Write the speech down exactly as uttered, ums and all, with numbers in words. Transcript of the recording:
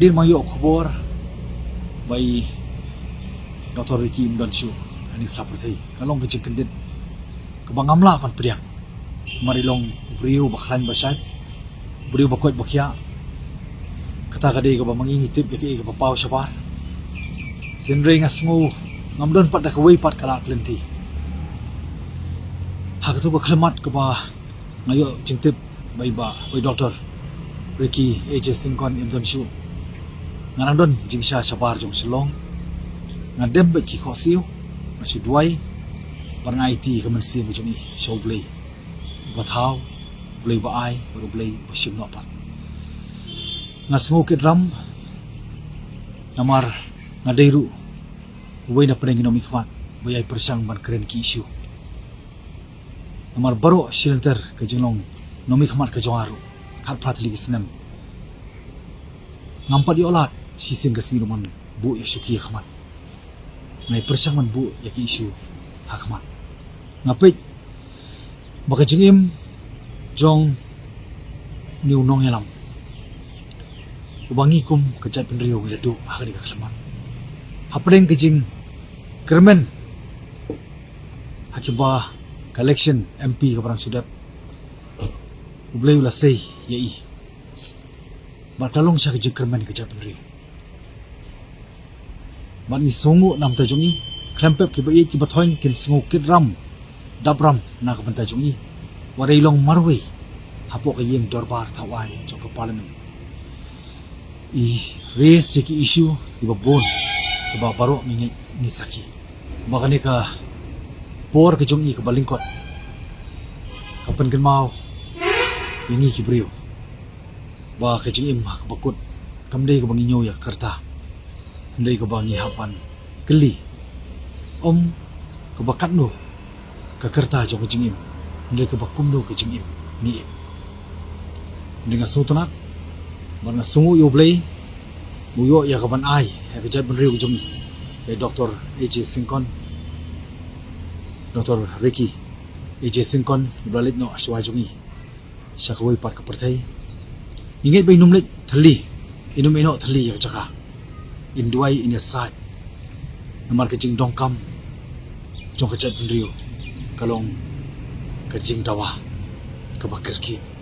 Mynta nga ïoh khubor ba i Doctor Ricky im don shuh ha kane ka pyrthei. Ka long ka jingkyndit kaba ngam lah ban pdiang. Namar i long u briew ba khlaiñ ba shait, u briew ba koit ba khiah. Kata ka dei kaba ma ngi ngi tip ïa kaei kaba paw shabar. Hynrei nga sngew ngam don pat da kawei pat ka lad ka lynti. Ha katto ka khyllipmat kaba nga ïoh jingtip ba i Bah, ba i Doctor Ricky A J Syngkon im don shuh, nga nang don jingshisha shabar jong Shillong. Nga dem bad ki khohsiew, nga shu duwai bad nga aiti ka mynsiem ka jong i sha U Blei uba thaw, U Blei uba ai bad U Blei uba shim noh pat. Nga sngew kit ram namar nga dei ruh uwei na pdeng ki nongmihkhmat ba ïai pyrshang ban kren ki issue. Namar baroh shi lynter ka jinglong nongmihkhmat ka jong nga ruh, khatphra tylli ki snem, ngam pat ïoh lad shisien ka sngi ruh ban buh ïa shuki ha khmat. Nga ïai pyrshang ban buh ïa ki issue ha khmat. Nga peit ba ka jingim jong une u nongïalam uba ngi kum ka jaitbynriew ngi la duh ha kane ka khyllipmat, hapdeng ka jingkyrmen ha kiba ka election M P kaba dang shu dep, U Blei u la sei ïa i bad ka long sha ka jingkyrmen ka jaitbynriew. Bad ngi sngewnguh na ka bynta jong i, khlem pep kiba ïeit kiba thoiñ kin sngew kit ram, dap ram na ka bynta jong i. Wat dei long marwei hapoh ka ïing dorbar thaw aiñ jong ka Parliament, i raise ïa ki issue kiba bun kiba baroh ngi ngeit ngi sakhi. Ba kane ka por ka jong i kaba lyngkot ka pynkynmaw ïa ngi ki briew ba ka jingim ha kaba kut kam dei kaba ngi ñiew ïa ka rta, hynrei kaba ngi hap ban kylli, ym kaba katno ka rta jong ka jingim, hynrei kaba kumno ka jingim ngi im. Hynrei nga sngewtynnat bad nga sngewnguh ïa U Blei ba u ïoh ïa ka ban ai ïa ka jaitbynriew ka jong ngi, ïa Doctor A J Syngkon, Doctor Ricky A J Syngkon, uba la leit noh shuwa jong ngi sha kawei pat ka pyrthei. Ngi ngeit ba in ym leit thylli, in ym ïeh noh thylli ïa ka jaka. In duwai, in ïasaid. Namar ka jingdonkam jong ka jaitbynriew ka long ka jingdawa kaba kyrkieh.